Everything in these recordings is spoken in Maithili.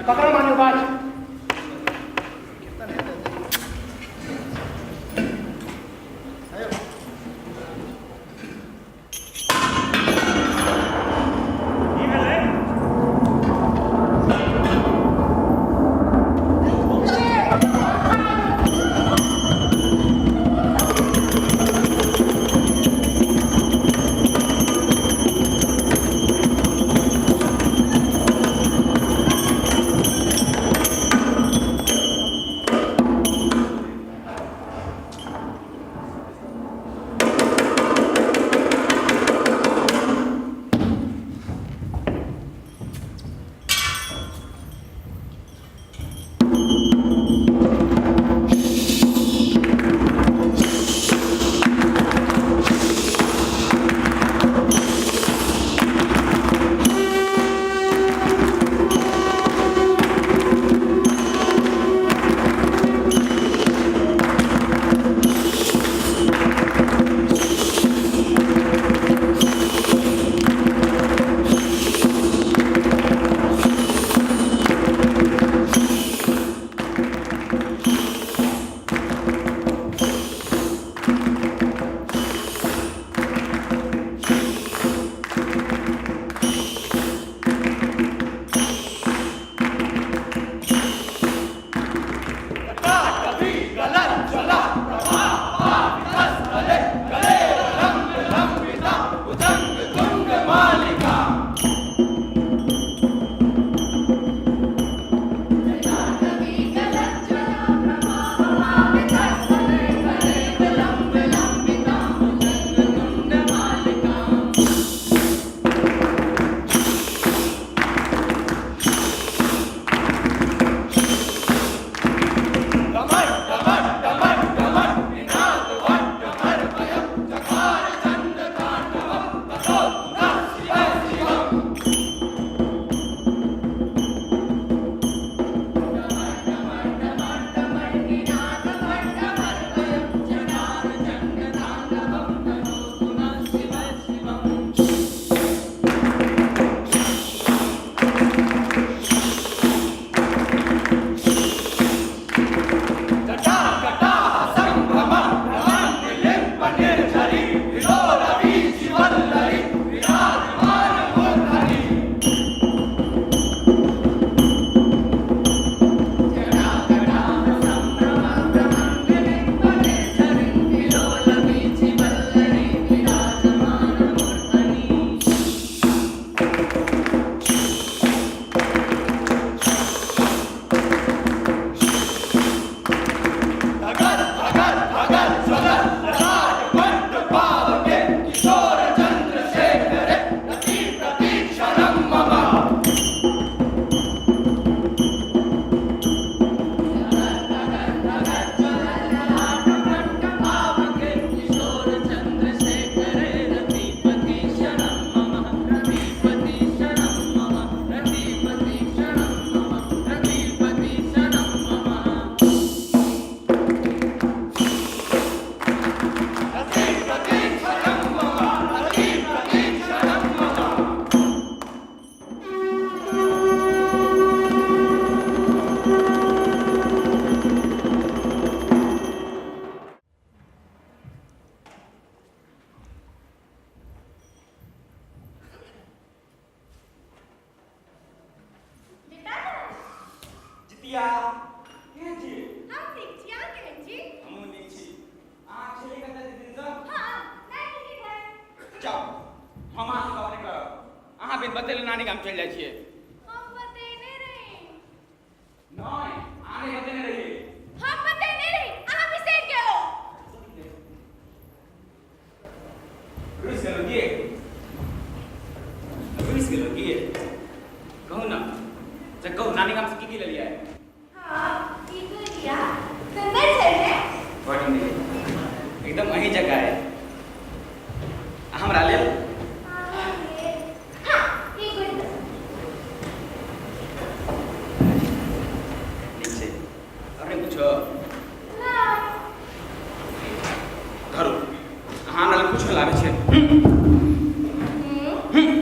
ककरा मानियो बाज। की भेलै? जितिया केहन छी? हम ठीक छी, अहाँ केहन छी? हमहूँ नीक छी। अहाँ छलियै कतऽ दू दिनसँ? हँ, नानी के घर। जाउ, हम अहाँसँ गप नहि करब। अहाँ बिन बतेले नानी गाम चलि जाइ छियै। हम बतेने रही। नहि, अहाँ नहि बतेने रहियै। हम बतेने रही, अहाँ बिसरि गेलहुँ। रुसि गेलहुँ की? रुसि गेलहुँ की? कहू ने जे कहू नानी गामसँ की की लेलियै? हाँ, की गुड़िया सुंदर छै ने? बड़ नीक, एकदम अहीं जकाँ अइ। आ हमरा लेल? अहाँ लेल हाँ, ई गुड़िया। नीक छै। आओर नहि किछो? नहि। धरू, अहाँ हमरा लेल किछो लाबै छै। हम्म। हम्म।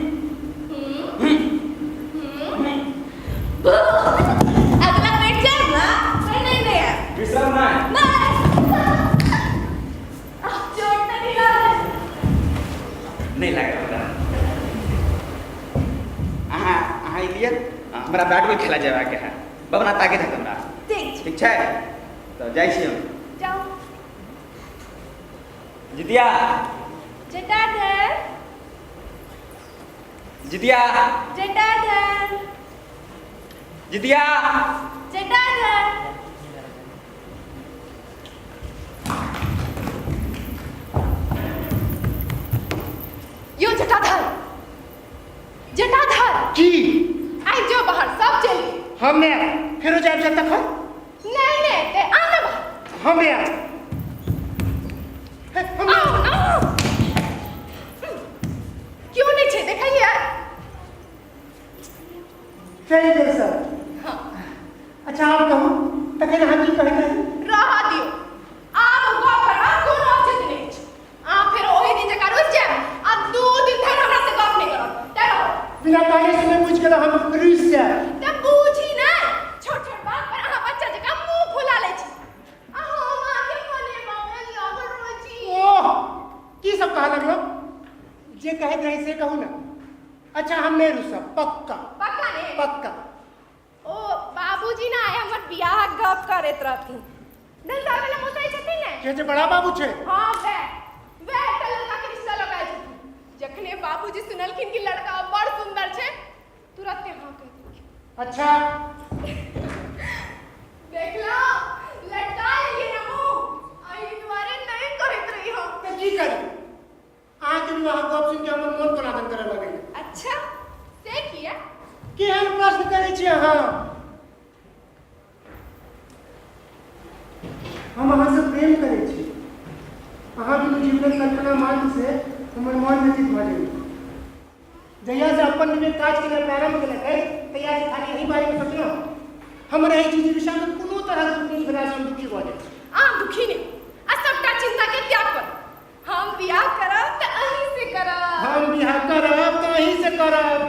हम्म। लिअ। आ हमरा बैट बॉल खेला जेबाक है, बबना ताकैत हैत हमरा। ठीक छै। ठीक छै, तऽ जाइ छी हम। जाउ। जितिया। जटाधर। जितिया। जटाधर। जितिया। जटाधर। यो जटाधर, जटाधर। की? आबि जाओ बाहर, सब चलि गेल। हम नहि आयब, फेरो जायब जब तखन। नहि नहि, ते आउ ने बाहर। हम नहि आयब। हे, हम नहि आउ आयब। ने, आउ। क्यों नहि छै देखलियै? चलि गेल सर। हाँ। अच्छा, आब कहू तखन अहाँ की कहैत रही? रहऽ दियौ, आब गप करबाक कोनो औचित्य नहि अछि। अहाँ फेर ओहि दिन जकाँ रुसि जायब आ 2 दिन धरि हमरा से गप नहि करब। तै रहू। बिना काने सुने बुझि गेलहुँ हम रुसि जायब। तऽ बूझी नहि, छोट छोट बात पर अहाँ बच्चा जकाँ मुँह फुला लै छी आ हम अहाँके मनेबा मे लागल रहै छी। ओह, की सब कहऽ लगलहुँ? जे कहैत रही से कहू ने। अच्छा, हम नहि रुसब, पक्का। पक्का ने? पक्का। ओ बाबूजी ने आइ हमर बियाहक गप करैत रहथिन। धनसार वाला मौसाई छथिन ने? के जे बड़ा बाबू छै? हाँ, वैह वैह एकटा लड़का के रिश्ता लऽ कऽ आयल छथिन। जखने बाबूजी सुनलखिन कि लड़का बड़ सुंदर छै, तुरंते हाँ कहि देलखिन। अच्छा। देखलहुँ, लटका लेलियै ने मुँह? एहि दुआरे नहि कहैत रही हम। तऽ की करी, अहाँके विवाहक गप सुनि के हमर मोन कोना दन करऽ लगैया। अच्छा, से किया? केहन प्रश्न करै छी अहाँ? हम अहाँसँ प्रेम करै छी। अहाँ बिनु जीवनक कल्पना मात्र से हमर मन व्यतीत भऽ जाइए। जहियासँ अपन विवेक काज केनाइ प्रारम्भ केलक अछि, तहियासँ खाली एहि बारेमे सोचलहुँ। हमर एहि जिजीविषामे कोनो तरहक ऊँच नीच भेलासँ हम दुखी भऽ जाइ छी। अहाँ दुखी नहि, आ सबटा चिन्ताके त्याग करू। हम बियाह करब तऽ अहीं से करब। हम बियाह करब तऽ अहीं से करब,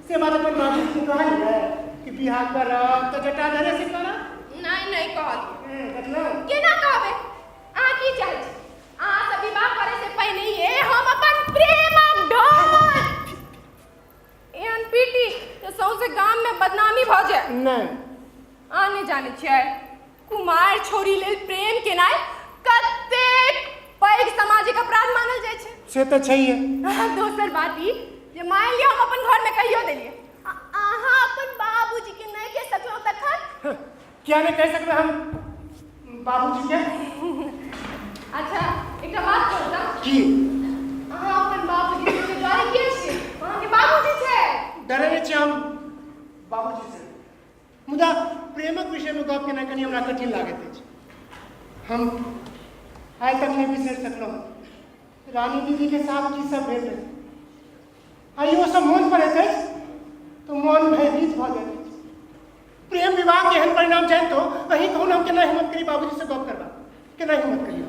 से बात अपन बाबूजी के कहलियै कि बियाह करब तऽ जटाधरे से करब? नहि, नहि कहलियै। देखलहुँ। केना कहबै? अहाँ की चाहै छी? अहाँ से विवाह करे से पहिनहिए हम अपन प्रेमक ढोल एहन पीटी तऽ सौंसे गाम में बदनामी भऽ जाय। नहि। अहाँ नहि जानै छियै, कुमार छोरी लेल प्रेम केनाइ कतेक पैघ सामाजिक अपराध मानल जाइ छै। से तऽ छैहे। दोसर बात ई जे मानि लिअ हम अपन घरमे कहियो देलियै आ अहाँ अपन बाबूजी के नहि कहि सकलहुँ तखन? किया नहि कहि सकबै हम बाबूजी के? अच्छा, एकटा बात कहू तऽ। की? अहाँ अपन बाबूजी के डरे किया छियै? अहाँके बाबूजी छै। डरे नहि छियै हम बाबूजी से, मुदा प्रेमक विषयमे गप केनाइ कनि हमरा कठिन लागैत अछि। हम आइ तक नहि बिसरि सकलहुँ रानी दीदीके साथ की सब भेल रहै। आइयो सब मोन पड़ैत अछि तऽ मोन भयभीत भऽ जाइत अछि। प्रेम विवाह के एहन परिणाम जानितो अहीं कहू ने, हम केना हिम्मत करी बाबूजी से गप करबा? केना हिम्मत करियौ?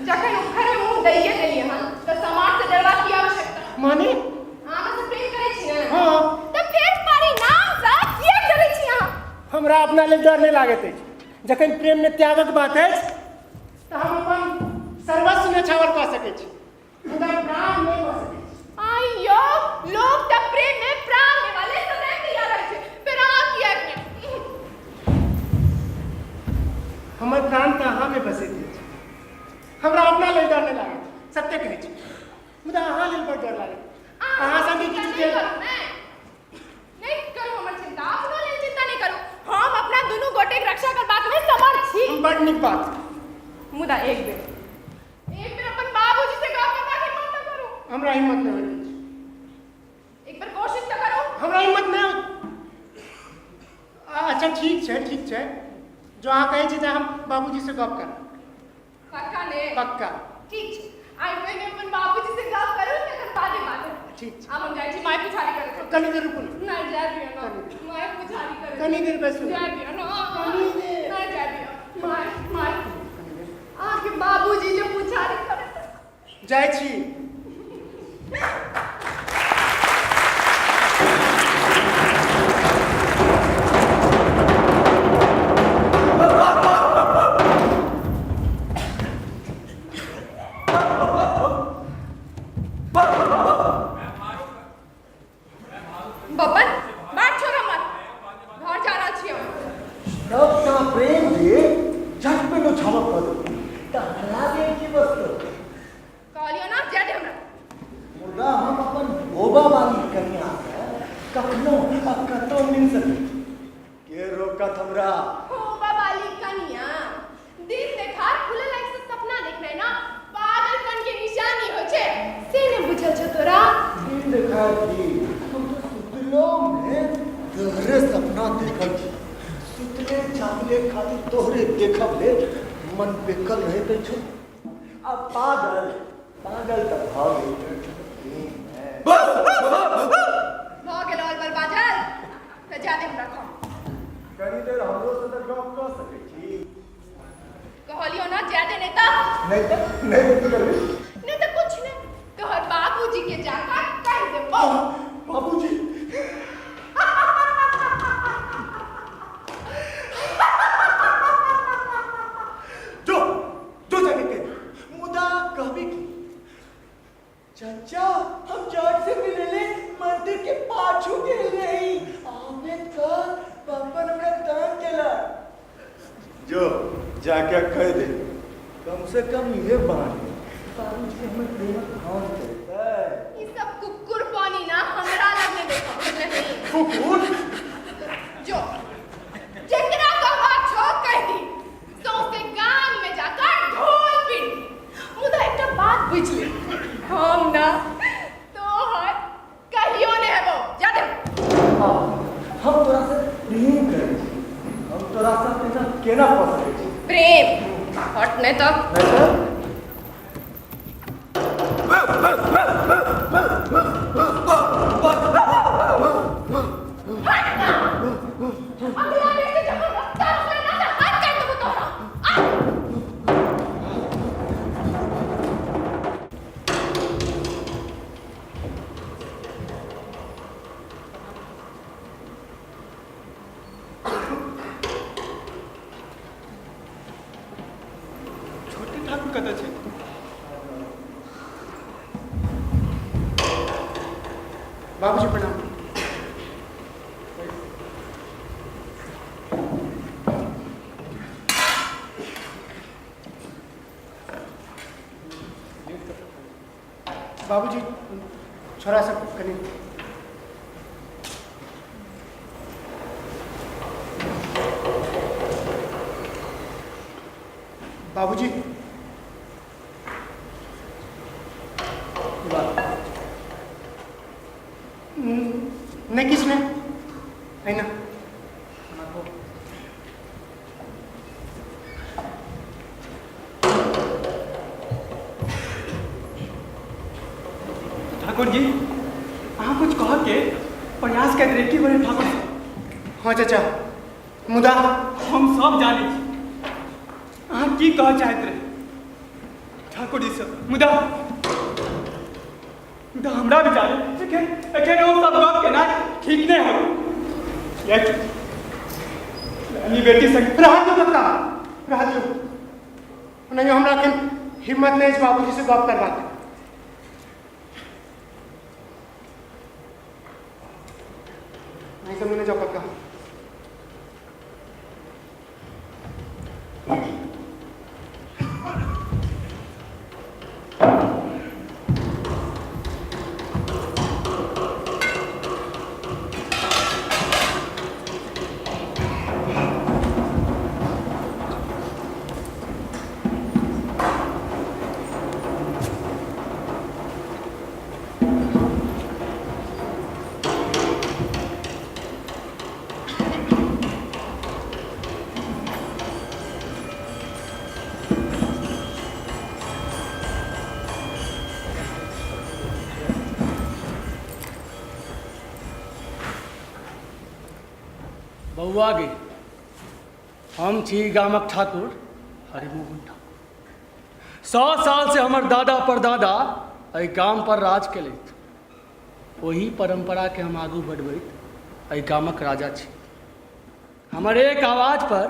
जखन उखड़मे मुँह दैये देलियै हन तऽ समाज से डरबाक की आवश्यकता? माने? अहाँ से प्रेम करै छी ने? हाँ। तऽ फेर परिणाम से किया डरै छी अहाँ? हमरा अपना लेल डर नहि लागैत अछि। जखन प्रेममे त्यागक बात अछि तऽ हम अपन सर्वस्व न्योछावर कऽ सकैत छी, मुदा प्राण नहि कऽ सकैत छी। आइयो लोग तऽ प्रेम में प्राण देवा लेल सदैव तैयार रहै छै, फेर अहाँ किएक नहि? हमर प्राण तऽ अहाँमे बसैत अछि। हमरा अपना लेल डर नहि लागैत, सत्य कहै छी, मुदा अहाँ लेल बड़ डर लागैत। अहाँ संगे चिन्ता किछु नहि देर करू ने, नहि करू हमर चिन्ता, अपनो लेल चिन्ता नहि करू। हम अपना दुनू गोटेक रक्षा करबाक में समर्थ छी। बड़ नीक बात। मुदा एक बेर, एक बेर अपन बाबूजी से गप करबाक हिम्मत तऽ करू। हमरा हिम्मत नहि होइत अछि। एक बेर कोशिश तऽ करू। हमरा हिम्मत नहि होइत। अच्छा, ठीक छै, ठीक छै, जो अहाँ कहै छी तऽ हम बाबूजी से गप करब। पक्का ने? पक्का। ठीक छै, आइ पहिने अपन बाबूजी से गप करू, तकर बादे बात हेतै। ठीक छै। आब हम जाइ छी, माय पुछारी करे। कनी देर रुकू ने। नहि, जाय दियौ ने। कनी देर। माय पुछारी करे। कनी देर बैसू। जाय दियौ ने। कनी देर। नहि, जाय दियौ। माय, माय। कनी देर। अहाँके बाबूजी जे पुछारी करे। जाइ छी। बब्बन, बात छोड़ हमर। देख खातिर तोहरे देखब लेल मन बेकल रहैत अछि। आ पागल पागल तऽ भऽ गेल। भऽ गेल ऑल बल बाजल तऽ जादे हमरा खाओ। कनी देर हमरो से तऽ गप कऽ सकै छी। कहलियो ना जादे नहीं तऽ। नहि तऽ नहि तऽ की करबै? नहीं तऽ कुछ नहीं, तोहर बाबूजी के जाकर कह देबो। बाबूजी जो जो जाके कह, मुदा कहबी की चाचा हम जज से मिले ले मंदिर के पाछू गेल रही, आबे का पापा ने हमरा दान केला। जो जाके कह दे, कम से कम ये बात बाबूजी हमर प्रेमक भान करतै। ई सब कुकुर पानी ना हमरा लग नहीं देखो नहीं। कुकुर जो जेकरा कहबा छो कह दी, सौंसे गाम में जाकर ढोल पीट दी। मुदा एकटा बात बुझ ले, हम ना तोहर कहियो नहीं हेबो। जा दे। हाँ, हम तोरा से प्रेम करै छी, हम तोरा साथ एना केना कऽ सकै छी? प्रेम हट नहीं तो। नहीं तऽ हट ना, अगला बेर से जब हम रास्ता रोकले ना तो हाथ काट देबो तोहरा। आ छोटे ठाकुर कतऽ छै? बाबूजी प्रणाम। बाबूजी छोरा सब कनि बाबूजी नहीं किस ने है ना। ठाकुर जी अहाँ कुछ कह के प्रयास करैत रही की बड़े ठाकुर जी? हाँ चाचा, मुदा हम सब जानै छी अहाँ की कह चाहैत रही ठाकुर जी से, मुदा मुदा हमरा विचार एखन एखन ओ सब गप केना ठीक नहीं हो। कियाकि रानी बेटी संग रह दियौ कक्का, रह दियौ। नहीं हमरा एखन हिम्मत नहीं अछि बाबूजी से गप करबाक। नहीं सब लेने जाओ कक्का। बौआ गे, हम छी गामक ठाकुर हरिमोहन ठाकुर। 100 साल से हमर दादा परदादा एहि गाम पर राज केलथि। ओही परंपरा के हम आगू बढ़बैत एहि गामक राजा छी। हमर एक आवाज पर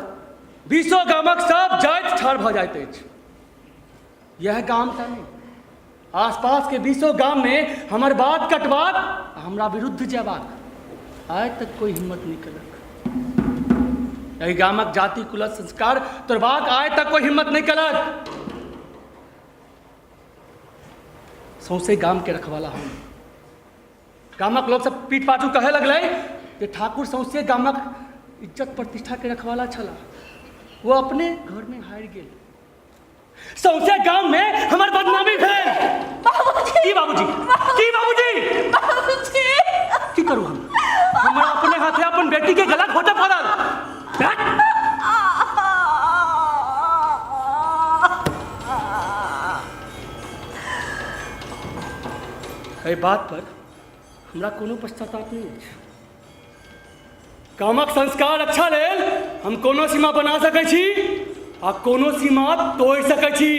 20 गामक सब जाति ठाढ़ भऽ जाइत अछि। यह गाम टा नहि, आसपास के 20 गाम में हमर बात कटबाक आ हमरा विरुद्ध जयबाक आइ तक कोई हिम्मत नहि केलक। एहि गामक जाति कुलक संस्कार तोड़बाक आइ तक कोई हिम्मत नहि केलक। सौंसे गाम के रखवाला हम। गामक लोग सब पीठ पाछू कहे लगलै जे ठाकुर सौंसे गामक इज्जत प्रतिष्ठा के रखवाला छला, वो अपने घर में हारि गेल। सौंसे गाम में हमर बदनामी भेल। बाबूजी, की बाबूजी, की बाबूजी, बाबूजी, की करू हम? हमरा अपने हाथे अपन बेटी के गला घोटे पड़ल। बैठ। एहि बात पर हमरा कोनो पश्चाताप नहि अछि। गामक संस्कार रक्षा लेल हम कोनो सीमा बना सकै छी आ कोनो सीमा तोड़ि सकै छी।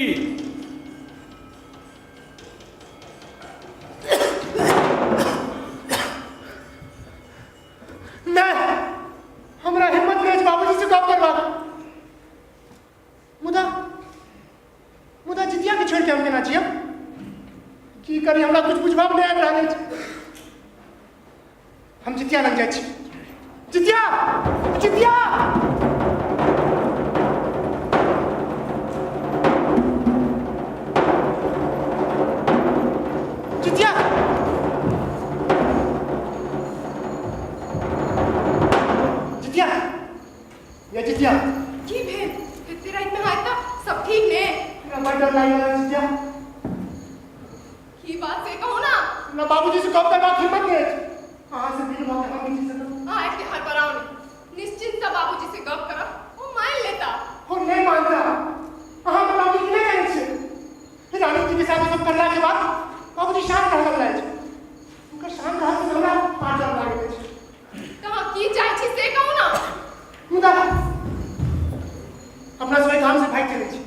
नहि, हमरा हिम्मत नहि अछि बाबूजी से गप करबाक। मुदा मुदा जितिया के छोड़ि के हम केना जियब? की करी, हमरा कुछ बुझबामे नहि आबि रहल अछि। हम जितिया लग जाइ छी। जितिया, जितिया! जितिया! जितिया, ये जितिया! की भेल एते राति में? आइ तऽ सब ठीक ने? हमरा बड़ डर लागि रहल अछि जितिया। की बात से कहू ना। हमरा बाबूजी से गप करबाक हिम्मत नहि अछि। अहाँ से बिन भऽ के हम नहि जी सकब। अहाँ एते हड़बड़ाउ नहि, निश्चिंत सँ बाबूजी से गप करब, ओ मान लेता। ओ नहि मानता। अहाँ हमर बाबूजी के नहि जानै छियै। रानी जी के साथ सब करला के बाद बाबूजी शांत रहऽ लगला अछि। हुनकर शांत रहल से हमरा पार डर लागैत अछि। तऽ अहाँ की चाहै छी से कहू ना। मुदा अपना सब एहि गाम से भागि चलै छी।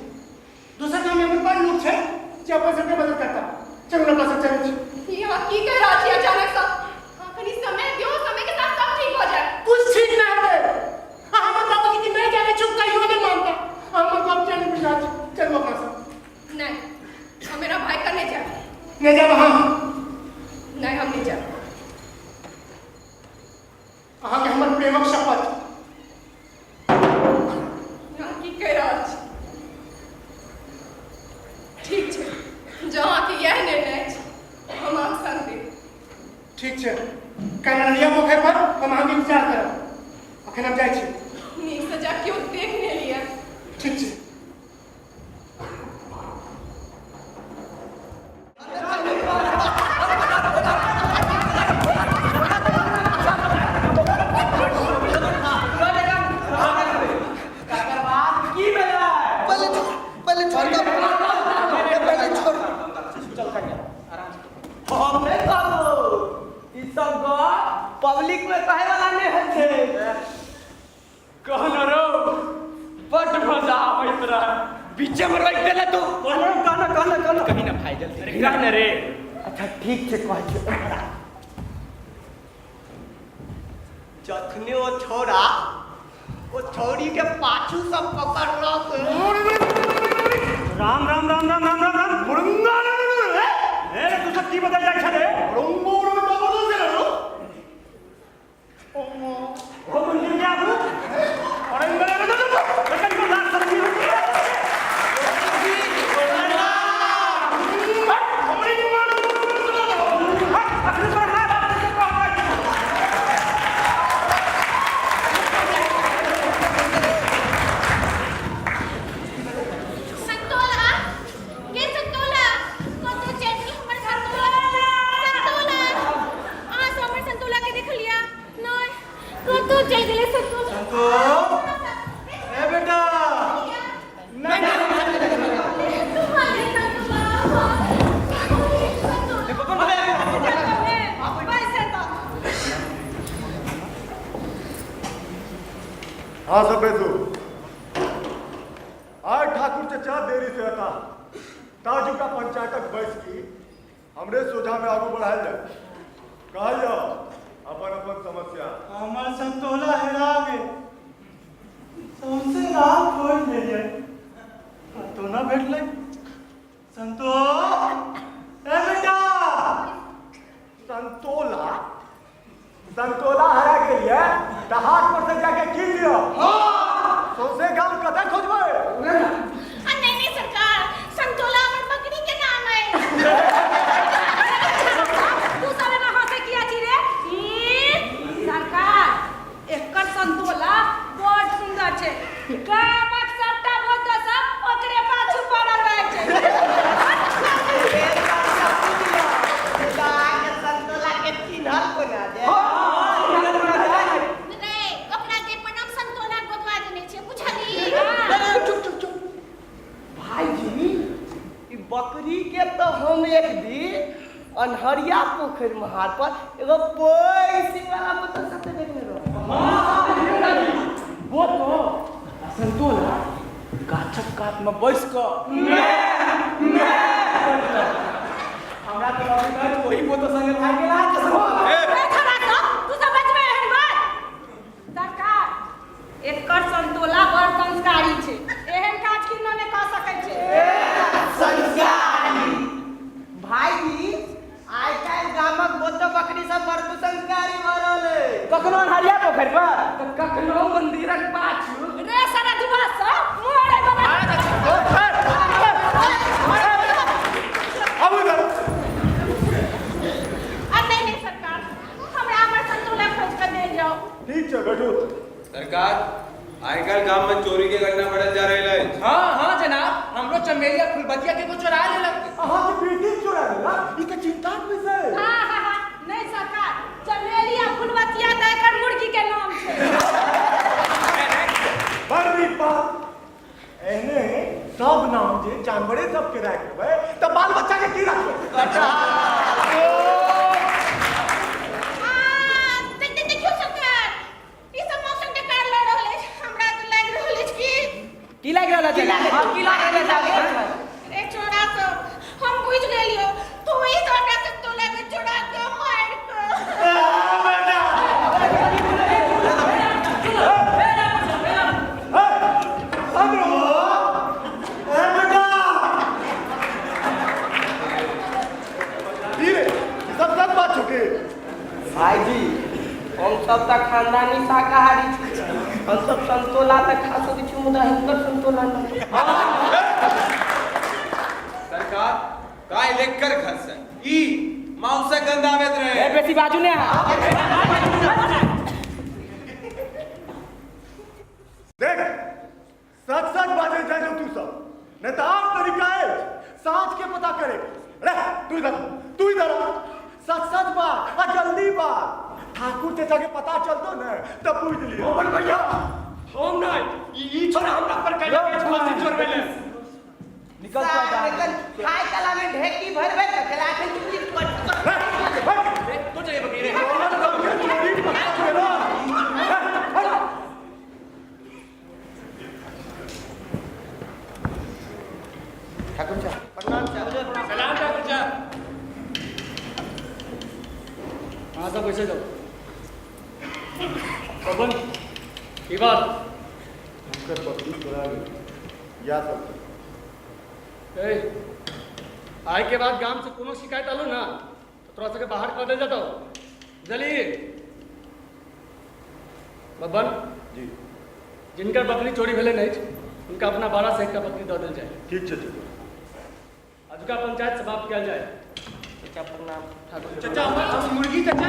दोसर गाम में हमर बड़ लोक छै जे अपन सबके मदद करता। चलू अपना सब चलै छी। ई अहाँ की कहि रहल छी अचानक सँ? अहाँ कनि समय दियौ, समय के साथ सब ठीक भऽ जायत। कुछ ठीक नहि हेतै। अहाँ हमर बाबूजी के नहि जानै छी, ओ कहियो नहि मानता। अहाँ हमर गप किया नहि बुझि रहल छी? चलू अपना सब। नहि, हम मेरा भाई का नहि जायब। नहि जायब अहाँ? नहि, हम नहि जायब। अहाँके हमर प्रेमक शपथ। अहाँ की कहि रहल छी? ठीक छै, जँ अहाँके इएह निर्णय अछि, हम अहाँके संग देब। ठीक छै, काल्हि अररिया पोखरि पर हम अहाँके इंतजार करब। अखन हम जाइ छी। नीकसँ जा, केओ देख नहि लिअ। ठीक छै। की भेलै? पहले छोड़, पहले छोड़ दो, पहले छोड़। चल कन्या, आराम से। हम नहि कहबो, ई सब गप पब्लिक में कहे वाला नहि होइ छै। कह न रौ, बड्ड मजा आबैत रहे, बीचे में रोकि देले तू। कहना, कहना, कहना, कहना। कही ना भाई, जल्दी। अरे कह न रे। अच्छा ठीक छै, कहै छी। जखने ओ छौड़ा ओ छौड़ी के पाछू सब पकड़लक। राम राम राम राम राम राम राम। ए रे, तू सब की बदल जाइ छले? ओ मंदिर के आगू अरे अरे लाज शरम नहीं होती है? अखन पर हाथ संतोला के संतोला, कतौ चलि गेल हमर संतोला। संतोला, अहाँ सब हमर संतोला के देखलिया नहि? कतौ चलि गेलै संतोला? संतो, ए बेटा। हाँ सब बैठो। आज ठाकुर चचा देरी से आता, ताजू का पंचायतक बैस की हमरे सोझा में आगू बढ़ायल जाए। कहल जाओ अपन अपन समस्या। हमर संतोला हेरा गेल, सौंसे राह खोजि लेलियै, कतौ ना भेटलै। संतो, ए बेटा। संतोला, संतोला हरा गेल है तऽ हाट पर से जाके कीन लिअ। सौंसे गाम कतऽ खोजबै? आ नहीं नहीं सरकार, संतोला हमर बकरी के नाम है। तू सब एना हंसै किया छी रे? ई सरकार, एकर संतोला बड़ सुंदर छै। गामक सबटा भूत सब ओकरे पाछू पड़ल रहै छै। संतोला के चिन्हल कोना जे? रे, ओकरा के अपन नाम संतोला गोदवा देने छै, बुझली? चुप चुप चुप। भाईजी, ई बकरी के तो हम एक दिन अन्हरिया पोखरि महार पर एगो पैघ सिंह वाला बोतल सबके देखने रहो। बोतो आ संतोला गाछक कात में बैस कऽ हमरा तऽ लगैत अछि ओही बोतो संगे भागि गेल अहाँके संतोला। ए खड़ा सब, तू सब बचबे एहन बात। सरकार, एकर संतोला बड़ संस्कारी छै, एहन काज किन्नो नहि कऽ सकै छै। संस्कारी भाईजी, आइ काल्हि गामक बोतो बकरी सब बड़ कुसंस्कारी भऽ रहल अइ। कखनो अन्हरिया पोखरि पर तऽ कखनो मंदिरक पाछू। रे सारा जुआ सब मोरे बना। आबू इधर। आ नहीं नहीं सरकार, हमरा हमर संतोला खोज के देल जाओ। ठीक छै, बैठू। सरकार, आइ काल्हि गाम में चोरी के घटना बढ़ल जा रहल अछि। हाँ हाँ जनाब, हमरो चमेलिया फुलबतिया के को चोरा लेलक। अहाँके बेटी चोरा लेलक, ई तऽ चिंताक विषय अछि। हाँ हाँ हाँ, नहीं सरकार, चमेलिया फुलबतिया तऽ एकर मुर्गी के नाम छै। बड़ नीक बात। एहने सब नाम जे जानवरे सबके राखि देबै तऽ बाल बच्चा के की राखबै? आ देखियौ सरकार, ई सब मौसम के कारण लऽ रहल अछि। हमरा तऽ लागि रहल अछि कि की लागि रहल अछि? हाँ, की लागि रहल अछि? रे चोरा सब, हम बुझि गेलियौ, तू ही सब हमरा संतोला के चोरा के मारि के। की रे, ई सब सच बात छौ की? भाईजी, हम सब तऽ खानदानी शाकाहारी छी, हम सब संतोला तऽ खा सकै छी मुदा हिनकर संतोला नहि। सरकार, गाय लेकर घर से ई मांस गंध आबैत रहे। ए बेसी बाजू ने अहाँ। देख, सच सच बाजै जाइ जो तू सब, नहीं तऽ आर तरीका अछि साँझ के पता करे। रे तू इधर, तू इधर आ। सच सच बात आ जल्दी बात, ठाकुर चाचा के पता चलतो ने तब पूछ लियो। बबन भैया, हम नहीं, ई छोरा हमरा पर कैला के खसी चोरबे ले। निकल तो सार, एकर खाय कला में ढेकी भरबै तऽ कला के चुटकी कट। तो चाहिए बकरी रे। चोरी पकड़ा गेलो। ठाकुर साहब प्रणाम साहब। सलाम ठाकुर साहब। अहाँ सब बैसे जाउ। बबन, की बात? हुनकर बकरी चोरा गेल, इएह सब। ए, आइ के बाद गाम से कोनो शिकायत आलो ना तो तोरा सबके बाहर कऽ देल जेतौ, बुझलिही? बबन जी, जिनकर बकरी चोरी भेलनि अछि हुनका अपना बाड़ा से एकटा बकरी दऽ देल जाय। ठीक छै चचा। अजुका पंचायत समाप्त कयल जाय। चाचा प्रणाम। ठाकुर चचा, हमर मुर्गी चचा।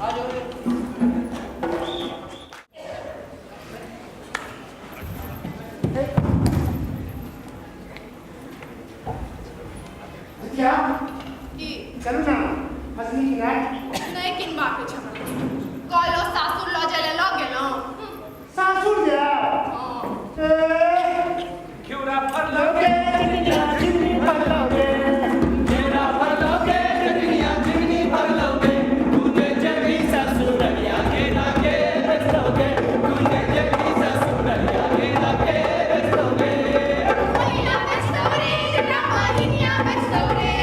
आ जाओ रे। जितिया, की? चलू ना हंसनी किनाय। नहि किनबाक अछि हमरा, कहलहुँ सासुर लऽ जाय लए लऽ गेलहुँ। सासुर जाय? हँ। ए घिउरा फरलोगे, लोगे चटनिया चिन्नी फरलोगे। घिउरा फरलोगे, चटनिया चिमनी फरलोगे, तूने जबी ससुरलिया के नाके बेचलोगे, तूने जबी ससुरलिया के नाके बेचलोगे। पहिला बचतौ रे जटा बहिनिया बचतौ रे,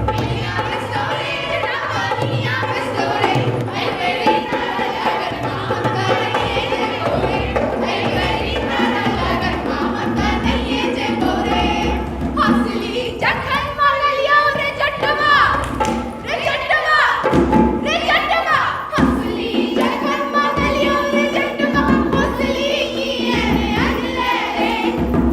पहिला बचतौ रे जटा बहिनिया बचतौ रे, ऐ बेरी तारा लागल मामा कन्हैये जेबौ रे, ऐ बेरी तारा लागल मामा कन्हैये जेबौ रे। हंसली जखन मारलियौ रे जटवा, रे जटवा, रे जटवा, हंसली जखन मारलियौ रे जटवा, हंसली किए ने अनले रे,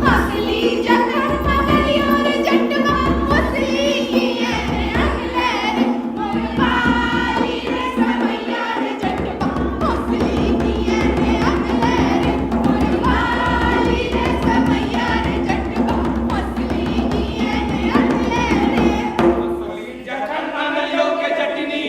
हंसली जखन मारलियौ रे जटवा, हंसली किए ने अनले रे, मोर बाली रे समैया रे जटवा, हंसली किए ने अनले रे, मोर बाली रे समैया रे जटवा, हंसली किए ने अनले रे। जखन मांगलियो के चटनी,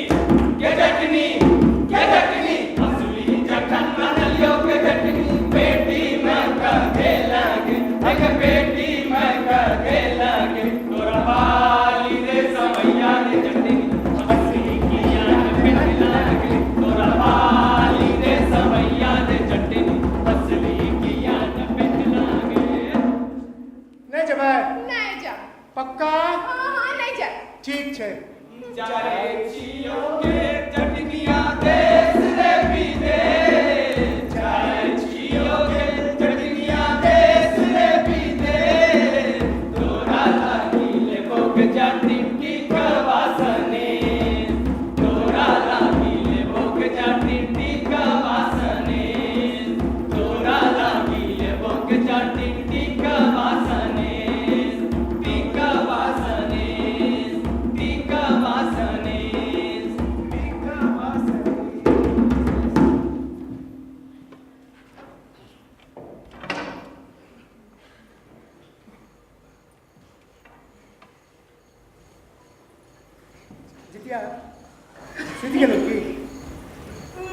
सुति गेलहुँ की?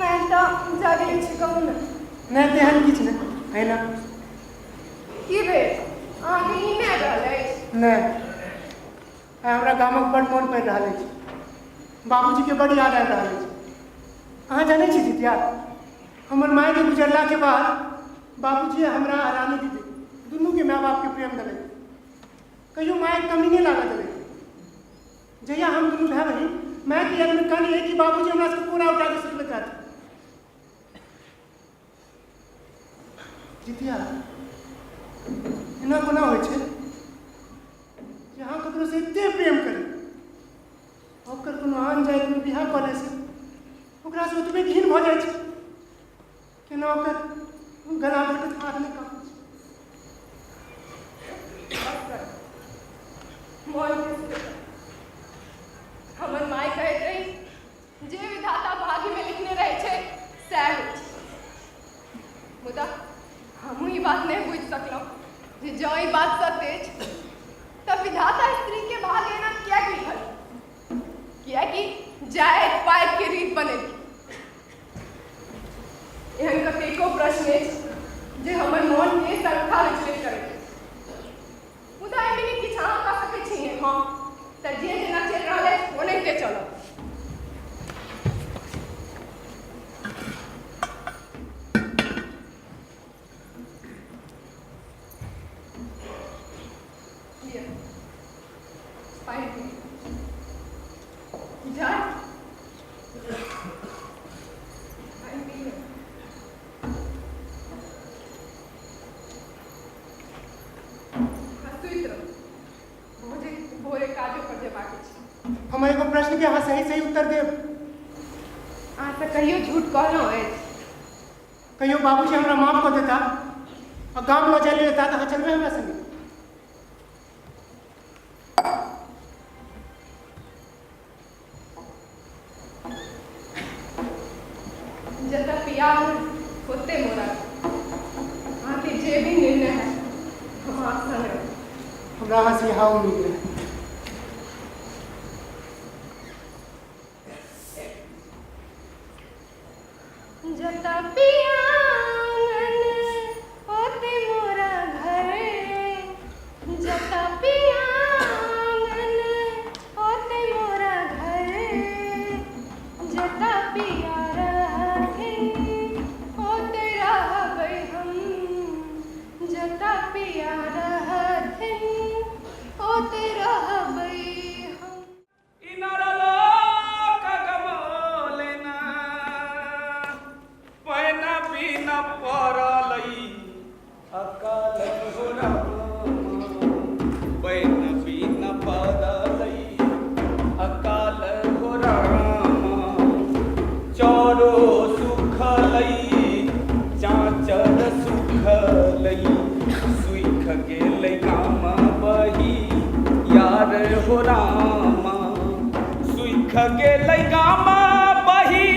नहि तऽ जागले छी, कहू ने। नहि, तेहन किछु नहि, है ना। की भेल, अहाँके नींद नहि आबि रहल अछि? नहि, आइ हमरा गामक बड्ड मोन पड़ि रहल अछि, बाबूजीके बड्ड याद आबि रहल अछि। अहाँ जानै छी जितिया, हमर मायके गुजरलाके बाद बाबूजी हमरा आ रानी दीदी दुनूके माय बापके प्रेम देलक, कहियो मायके कमी नहि लागऽ देलक। जहिया हम दुनू भाय बहिन मायके यादमे कानियै कि बाबूजी हमरा सबके कोरा उठा कऽ सुतबैत रहथिन। जितिया, एना कोना होइ छै जे अहाँ ककरोसँ एते प्रेम करी, ओकर कोनो आन जातिमे बियाह कऽ लै से ओकरासँ ओतबे घिन भऽ जाइ छै? केना ओकर गला भेटैत हाथ नहि काँपै छै? हमर माय कहैत रही, जे विधाता भाग्यमे लिखने रहै छै सएह होइ छै। मुदा हमहूँ ई बात नहि बुझि सकलहुँ जे जँ ई बात सत्य अछि तऽ विधाता स्त्रीके भाग्य एना किएक लिखल, किएकि जाति पातिके रीत बनेलखिन। एहन कतेको प्रश्न अछि जे हमर मोनके सरखा विचलित करैत अछि। मुदा एहिमे नहि किछु अहाँ कऽ सकैत छी ने हम, तऽ जे जेना चलि रहल अछि ओनाहिते चलत। लिअ, पानि पी जाय, पानि पी लिअ। आ सुति रहू, भोरे भोरे काजो पर जेबाक छै। हमर एगो प्रश्नके अहाँ सही सही उत्तर देब। अहाँ तऽ कहियो झूठ कहलहुँ अछि? कहियो बाबूजी हमरा माफ कऽ देता आ गाम लऽ जाय लेता तऽ अहाँ चलबै हमरा संगे? जतऽ पिया ओते मोरा, अहाँके जे भी निर्णय है हम अहाँ संग रहब। हमरा अहाँसँ इएह उम्मीद रहै। जतऽ पिया आंगन ओते मोरा घर, जतऽ पिया आंगन ओते मोरा घर, जतऽ पिया रहथिन ओते रहबै हम, जतऽ पिया रहथिन ओते रहबै हम। इनरलोक गमोलेना पैना बिना पड़लई अकाल हो रामा, पैना बिना पड़लई अकाल हो रामा। चौरो सुखलई, चाचर सुखलई, सुख गेलै गाम बही यार हो रामा, सुख गेलै गाम बही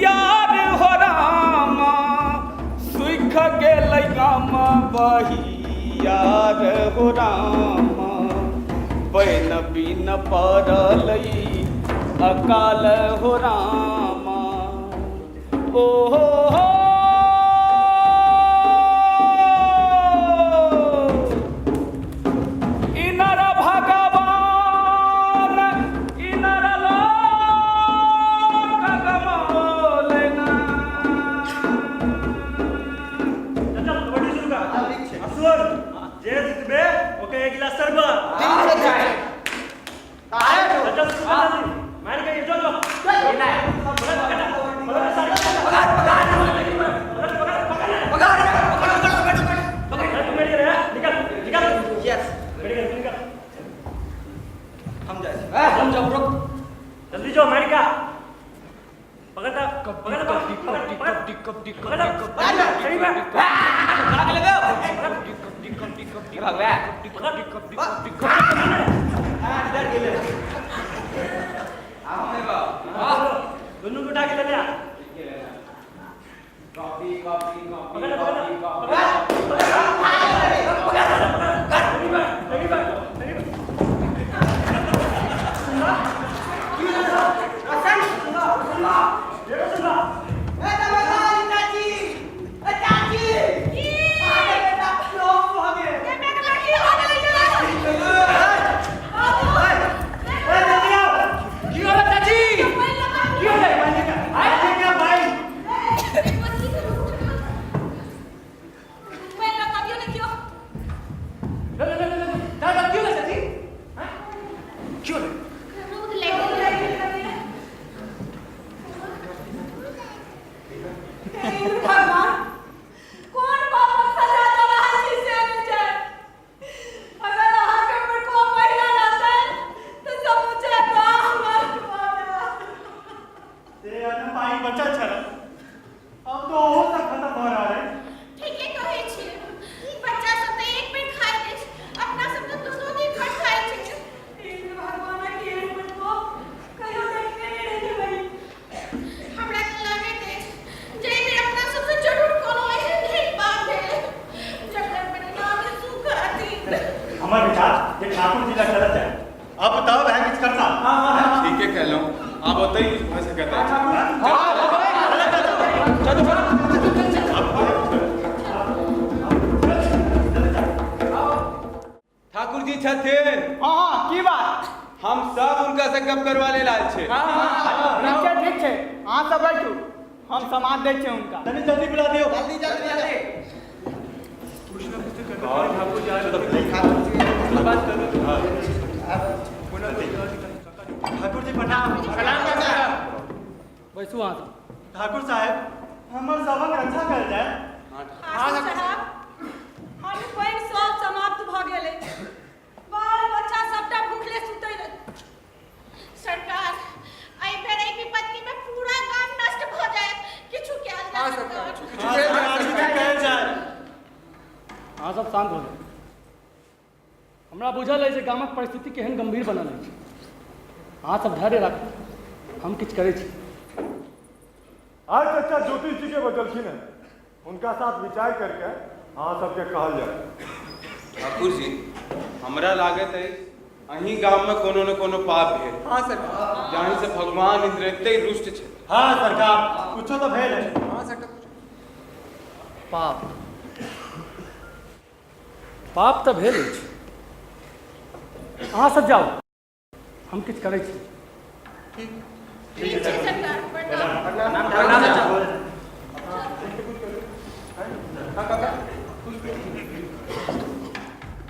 यार हो रामा, सुख गेलै गाम बही यार हो रामा। पैन बिन पड़लै अकाल हो रामा। ओ हो हो, इनर भगवान इनर लोक गमोलेना। चल, कबड्डी शुरू कर। असुर, जे जीतबे ओके एक गिलास शरबत। ठीक छै। चल चल, शुरू कर जल्दी। मार के जो जो पकड़ पकड़ पकड़ पकड़ पकड़ पकड़ पकड़ पकड़। तू मेडिकल है, निकल निकल। यस। मेडिकल निकल। हम जाइ छी। हम जाऊ, रुक। जल्दी जो, मार का पकड़ता पकड़ कबड्डी पकड़ कबड्डी पकड़ कबड्डी कबड्डी पकड़ कबड्डी सही में। खड़ा के लेबे। कबड्डी कबड्डी कबड्डी कबड्डी भगवा। कबड्डी कबड्डी कबड्डी कबड्डी। इधर गेलै। आब हम एबो। दोनों को उठा के ले ले आ। कबड्डी कबड्डी पकड़ कबड्डी पकड़ कबड्डी। पकड़ सही में सही में सही में। अन्न पानि बचल छल अब तो ओहो सब खत्म भऽ रहल अछि। ठीके कहै छी, बच्चा सब तऽ एक बेर खाइत अछि, अपना सब तऽ दू-दू दिन पर खाइत छी। इंद्र भगवानक एहन प्रकोप कहियो देखने नहि रहियै बहिन। हमरा तऽ लागैत अछि जे एहि बेर अपना सबसँ जरूर कोनो एहन ढेर पाप भेल जकर परिणाम सुख अतीत। हमर विचार जे ठाकुर जी लग चलल जाय। अब तब है किछु करता। ठीके कहलहुँ, आब ओतहि किछु भऽ सकैत अछि। ठाकुर जी छथिन। हाँ, की बात? हम सब हुनका से गप करवा लेल आयल छी। ठीक छै, ठीक छै, अहाँ सब बैठू, हम समाद दै छियै हुनका। तनी जल्दी बुला दियौ। जल्दी जल्दी जल्दी। ठाकुर जी प्रणाम। प्रणाम बैसू अहाँ सब। ठाकुर साहेब, हमर सबक रक्षा कयल जाय। ठाकुर साहब, अन्न पानि सब समाप्त भऽ गेल अछि, बाल बच्चा सबटा भूखले सुतै रहै। सरकार, एहि बेर एहि विपत्ति में पूरा गाम नष्ट भऽ जायत, किछु कयल जाय सरकार। किछु कयल जाय। अहाँ सब शान्त हो जाउ। हमरा बुझल अछि जे गामक परिस्थिति केहन गंभीर बनल अछि। अहाँ सब धैर्य राखू, हम किछु करै छी। आज चचा ज्योतिष जी के बजलखिन हैं, हुनका साथ विचार करके अहाँ सबके कहल जाय। ठाकुर जी, हमरा लागैत अछि अहीं गाम में कोनो न कोनो पाप भेल। हाँ सर। जाहि से भगवान इंद्र एते रुष्ट छथि। हाँ सरकार, कुछो तो भेल है। हाँ सर। पाप पाप तऽ भेल अछि। अहाँ सब जाउ, हम किछु करै छी। ठीक छै सरकार, प्रणाम।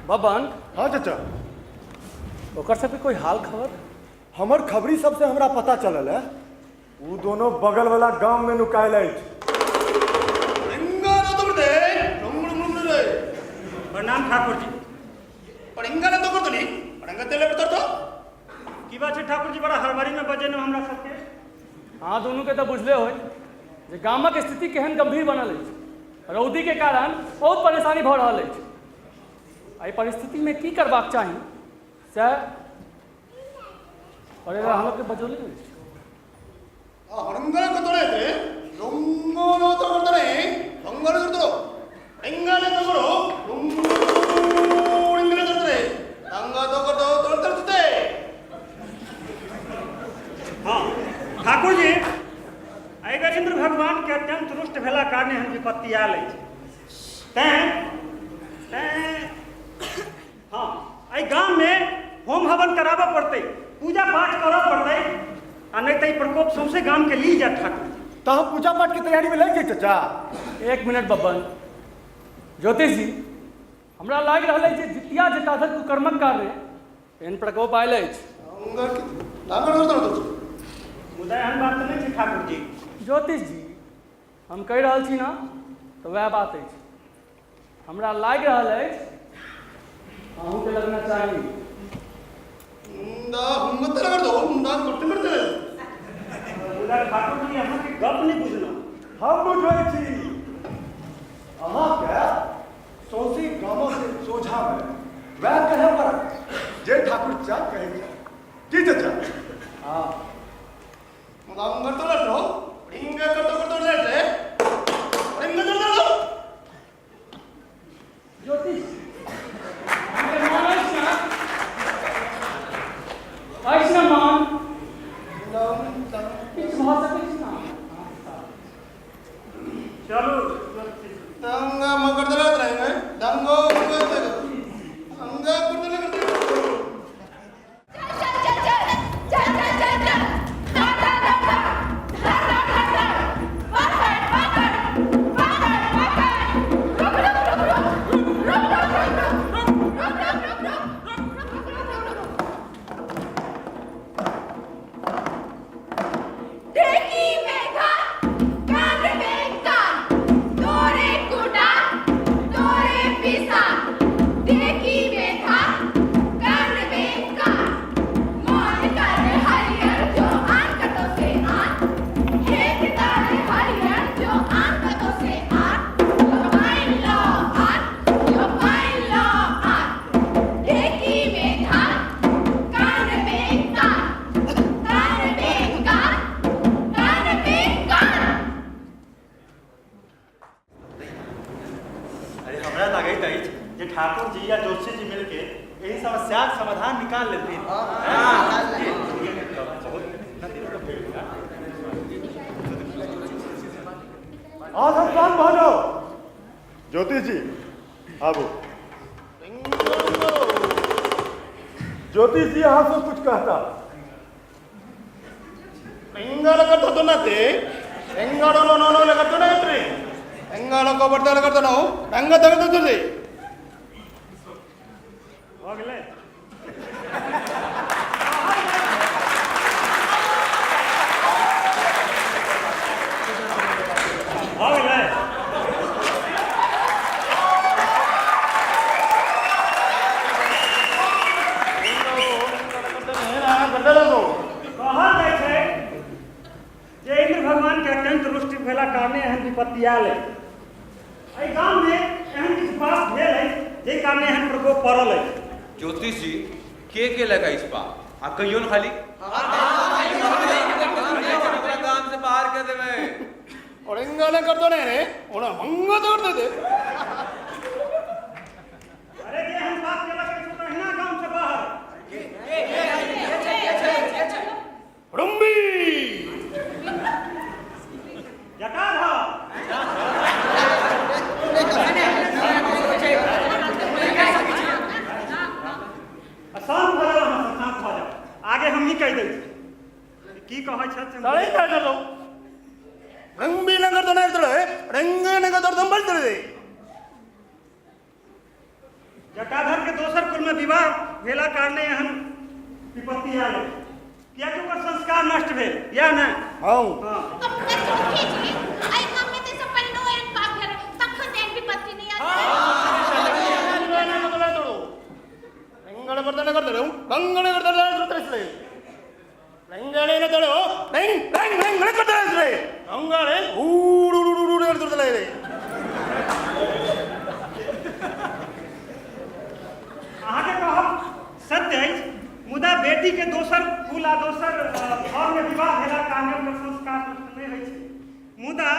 बबन। हाँ चचा। ओकर सबके कोई हाल खबर? हमर खबरी सबसे हमरा पता चलल है, उ दोनों बगल वाला गांव में नुकायल अछि। प्रणाम ठाकुर जी। की बात छै ठाकुर जी, बड़ा हड़बड़ी में बजेलहुँ हमरा सबके? अहाँ दुनूके तऽ बुझले होय जे गामक स्थिति केहन गंभीर बनल अछि। रौदीके कारण बहुत परेशानी भऽ रहल अछि। एहि परिस्थितिमे की करबाक चाही से और एकरा हम लोग के बजौले अछि। हाँ ठाकुर जी, एहि बेर इंद्र भगवान के अत्यंत रुष्ट भेला कारणे एहन विपत्ति आयल अछि। तैं तैं हाँ, एहि गाम में होम हवन कराबऽ पड़तै, पूजा पाठ करऽ पड़तै, आ नहि तऽ ई प्रकोप सौंसे गाम के ली जायत ठाकुर जी। तऽ हम पूजा पाठ के तैयारी में लागि जाइ चचा। एक मिनट बब्बन। ज्योतिष जी, हमरा लागि रहल अछि जे जितिया जटाधर कुकर्मक कारणे एहन प्रकोप आयल अछि। मुदा एहन बात तऽ नहि छै ठाकुर जी। ज्योतिष जी, हम कहि रहल छी ने तऽ वएह बात अछि। हमरा लागि रहल अछि अहूँके लगना चाही। मुदा ठाकुर जी, अहाँके गप नहि बुझलहुँ। हम बुझै छी अहाँके सौंसे गामक सोझामे वएह कहै पड़त जे ठाकुर चाचा कहै छथि। की चाचा? हाँ। ज्योतिष, अहाँके मान अछि ने? अछि ने मान? किछु भऽ सकै छै ने? चलू। चल चल चल चल चल चल चल, धर धर धर धर धर धर धर धर, पकड़ पकड़ पकड़ पकड़, रुक रुक रुक रुक रुक रुक रुक रुक रुक रुक रुक रुक रुक रुक रुक। ढेकी। अहाँ सब शांत भऽ जाउ। ज्योतिष जी आबू। ज्योतिष जी अहाँ सब कुछ कहता। भऽ गेलै। भऽ गेलै। कहल जाइ छै जे इन्द्र भगवान के अत्यंत रुष्ट भेला कारणे एहन विपत्ति आयल अछि। एहि गाममे एहन किछु पाप भेल अछि जाहि कारणे एहन प्रकोप पड़ल अछि। ज्योतिष जी के के लगा इस पाप आ कहियो न खाली ओकरा गाम से बाहर कर देबै। अरे जे एहन पाप केलक अछि ओ तऽ अहिना गाम से बाहर। जटाधर। आ शांत भऽ जाउ अहाँ सब, शांत भऽ जाउ। आगे हमही कहि दै छी की कहै छथि से। जटाधर के दोसर कुल में विवाह भेला कारणे एहन विपत्ति आयल अछि, कियाकि ओकर संस्कार नष्ट भेल, इएह ने? हँ। हँ। अब तऽ चौथी जी एहि गाम में तऽ सब पहिनो एहन पाप भेल रहै, तखन तऽ एहन विपत्ति नहि आयल। अहाँके कहब सत्य अछि, मुदा बेटी के दोसर कुल आ दोसर घर में विवाह भेला कारणे ओकर संस्कार नष्ट नहि होइ छै, मुदा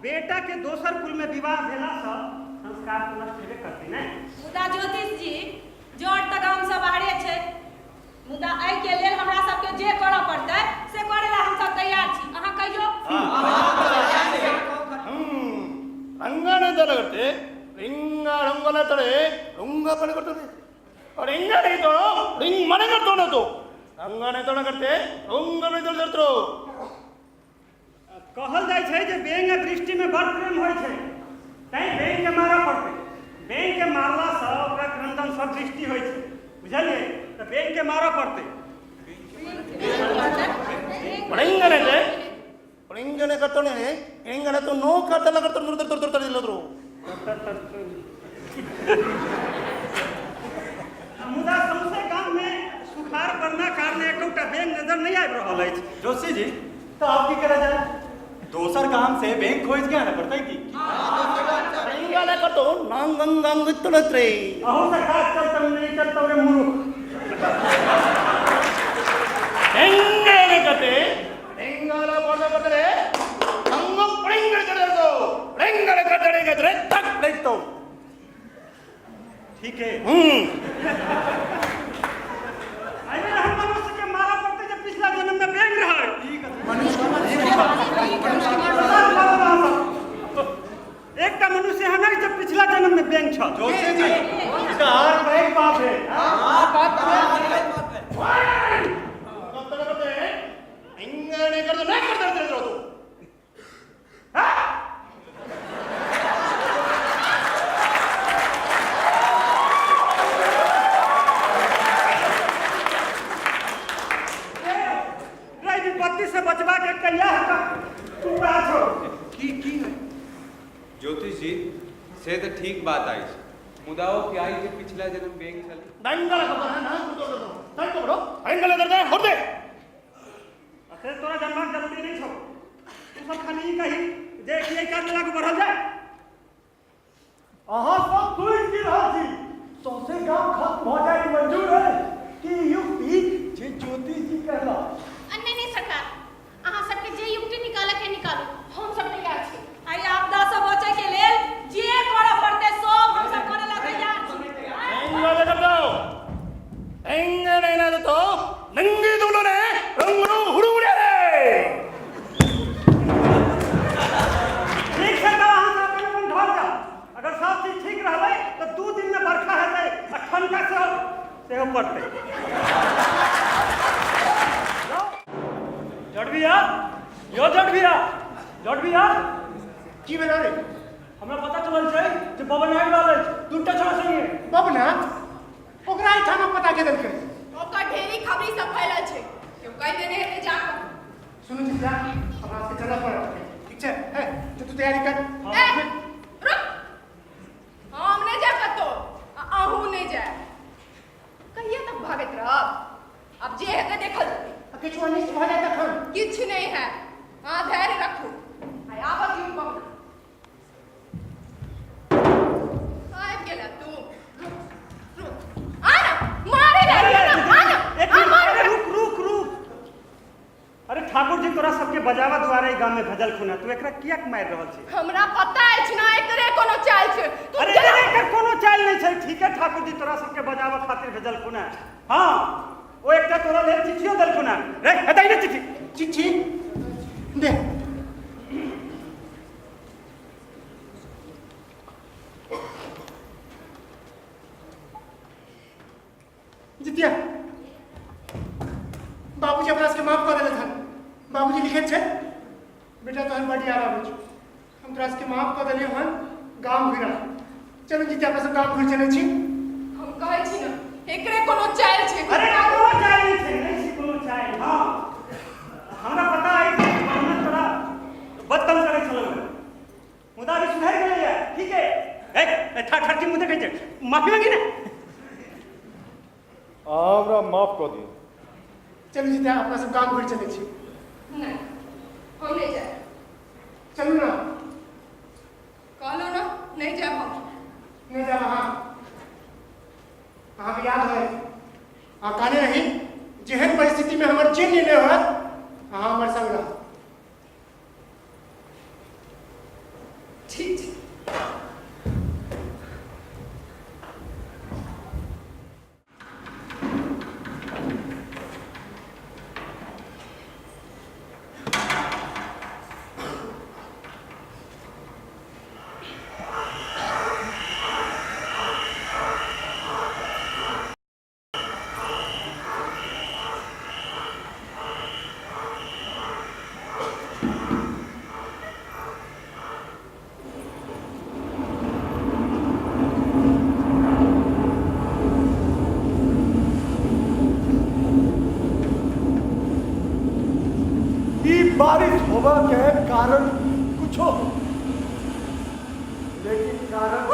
बेटा के दोसर कुल में विवाह भेला सँ संस्कार तऽ नष्ट हेबे करतै ने। मुदा ज्योतिष जी जड़ तऽ गाम सँ बाहरे छै, मुदा एहिके लेल हमरा सबके जे करऽ पड़तै से करै लए हमसब तैयार छी, अहाँ कहियौ। कहल जाइ छै जे बेंग आ दृष्टिमे बड़ प्रेम होइ छै, तैं बेंगके मारऽ पड़तै। बेंगके मारलासँ ओकरा क्रंदन सब दृष्टि होइ छै, बुझलियै? तऽ बेंगके मारऽ पड़तै। मुदा सौंसे गाममे सुखाड़ पड़ना कारणे एकोटा बेंग नजर नहि आबि रहल अछि। जोशी जी तो आप की करा जाए, दोसर काम से बैंक खोज के आना पड़ता है की? अहू से काज चलतौ नहीं चलतौ रे मूर्ख। ठीक है। एहि बेर हम मनुष्य के मारऽ पड़तै जे पिछला जन्म में बेंग रहै। एकटा मनुष्य एहन अछि जे पिछला जन्म में बेंग छल। जोशी जी चार पैघ बाप है। रे विपत्ति से बचबा के एकटा इएह उपाय छौ। की की है ज्योतिष जी से तऽ ठीक बात अछि, मुदा ओ कि आई जे पिछला जन्म बेंग छल। से तोरा जानबाक जरूरी नहि छौ। तू सब खाली ई कही जे कि एहि काज आगू बढ़ल जाय। अहाँ सब सोचि की रहल छी? सौंसे गाम खत्म भऽ जाय ई मंजूर अछि कि ई युक्ति जे ज्योतिष जी कहला? नहि नहि सरकार, अहाँ सबके जे युक्ति निकालऽ के निकालू, हम सब तैयार छी। एहि आपदा सँ बचै के लेल जे करऽ पड़तै सब हमसब करै लए तैयार छी। ठीक छै तब। भैया, जट भैया। की भेल रे? हमरा पता चलल छै जे बबन आबि रहल अछि दूटा छोरा संगे। बबना ओकरा एहिठाम पता के देलकै? ओकर ढेरी खबरी सब फैलल छै, केओ कहि देने हेतै जाकऽ। सुनू जितिया, हमरा सबके चलऽ पड़त, ठीक छै? हे तो तू तैयारी कर। ए रुक, हम नहि जायब कतौ आ अहूँ नहि जायब। कहिया तक भागैत रहब? आब जे हेतै देखल जेतै। आ किछु अनिष्ट भऽ जाय तखन? किछु नहि हैत, अहाँ धैर्य रखू। आइ आबऽ दियौ बबना। आबि गेला तू? रुक रुक, आ ना, मारे लागि ना, आ ना, एक आ मिनट, मार। अरे रुक रुक रुक। अरे ठाकुर जी तोरा सबके बजावा दुआरे ई गाम में भेजल खुना, तू एकरा कियाक मारि रहल छी? हमरा पता अछि ना एकरे कोनो चाल छै। तू अरे जा। अरे एकर कोनो चाल नहि छै। ठीक है ठाकुर जी तोरा सबके बजावा खातिर भेजल खुना। हाँ ओ एकटा तोरा लेल चिट्ठियो देलखुन हँ। रे एतै ने चिट्ठी। चिट्ठी दे। जितिया, बाबूजी अपना सबके माफ कऽ देलथि हन। बाबूजी लिखैत छै, बेटा तोहर बड्ड याद आबै छौ, हम तोरा सबके माफ कऽ देलियौ हन, गाम घुरि आ। चलू जितिया, अपना सब गाम घुरि चलै छी। हम कहै छी ने एकरे कोनो चालि छै। अरे कोनो चालि नहि छै, नहि छै कोनो चालि। हाँ हमरा पता अछि जे बहिना तोरा बद तंग करै छलौ हँ, मुदा अभी सुधरि गेलैया। ठीक है ए ठाठ ठाठ की मुँह देखै छै, माफी मांगी ने। अहाँ हमरा माफ कऽ दिअ। चलू जितिया, अपना सब गाम घुरि चलै छी। नहि, हम नहि जायब। चलू ना। कहलहुँ ने नहि जायब हम। नहि जायब अहाँ? अहाँके याद होय, अहाँ कहने रही जेहन परिस्थितिमे हमर जे निर्णय होयत अहाँ हमर संग रहब। ठीक छै। ई बारिश होबा के कारण कुछो हो, लेकिन कारण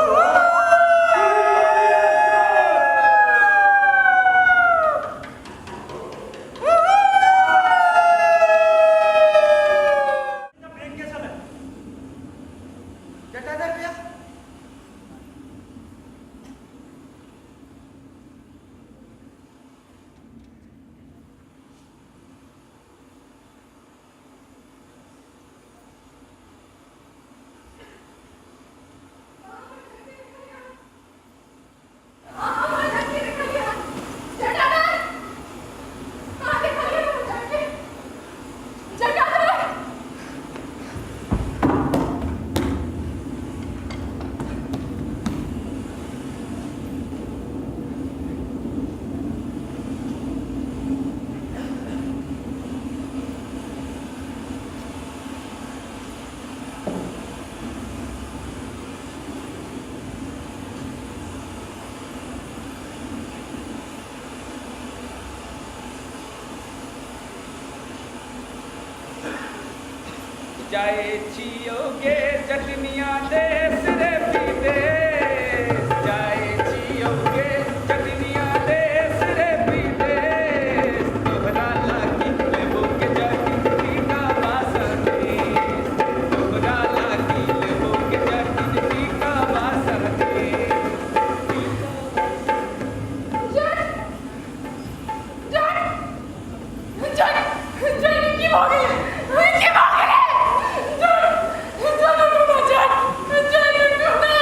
जटाधर भैया। जाए छियो गे चटनिया देश रे विदेश, जाए छियो गे चटनिया देश रे विदेश, तोहरा लागी लेबो के जटिन टीका बासदेश, तोहरा लागी लेबो के जटिन टीका बासदेश। जट जट जट जट, की भऽ गेलै? की भऽ गेलै? जट जट, उठू ना, जट जट, उठू ना।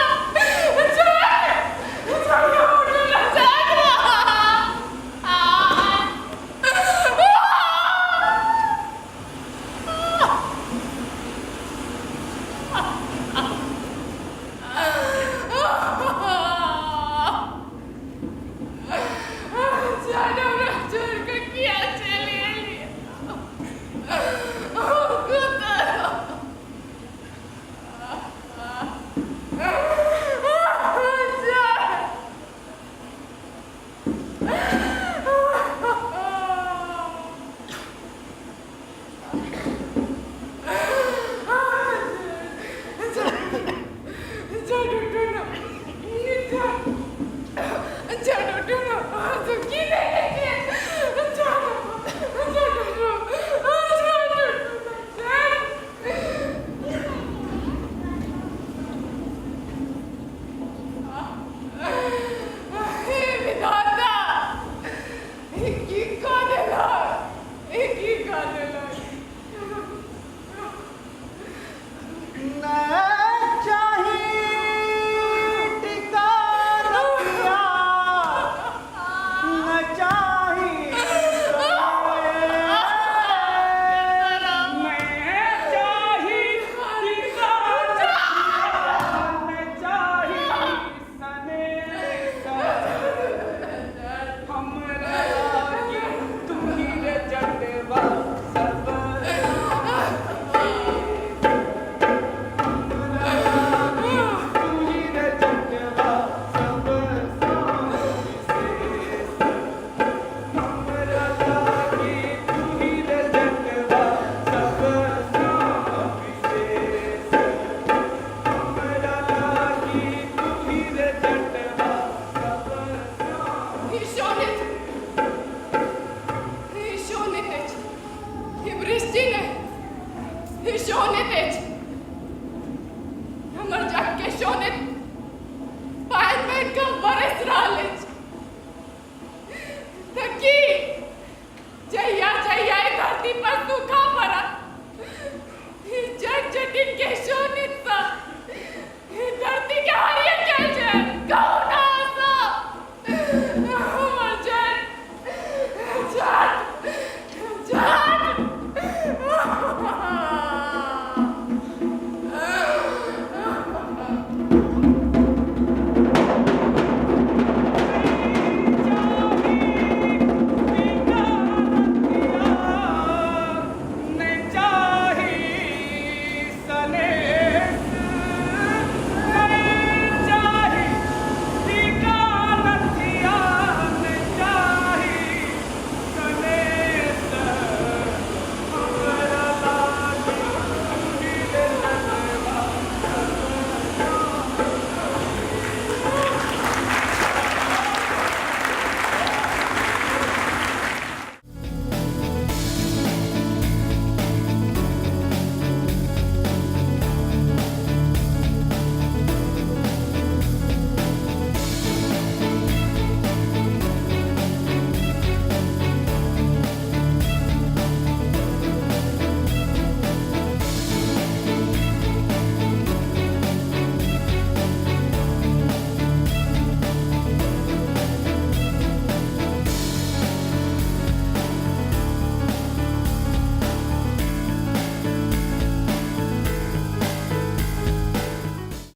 शोणित अछि। हमर जग के शोणित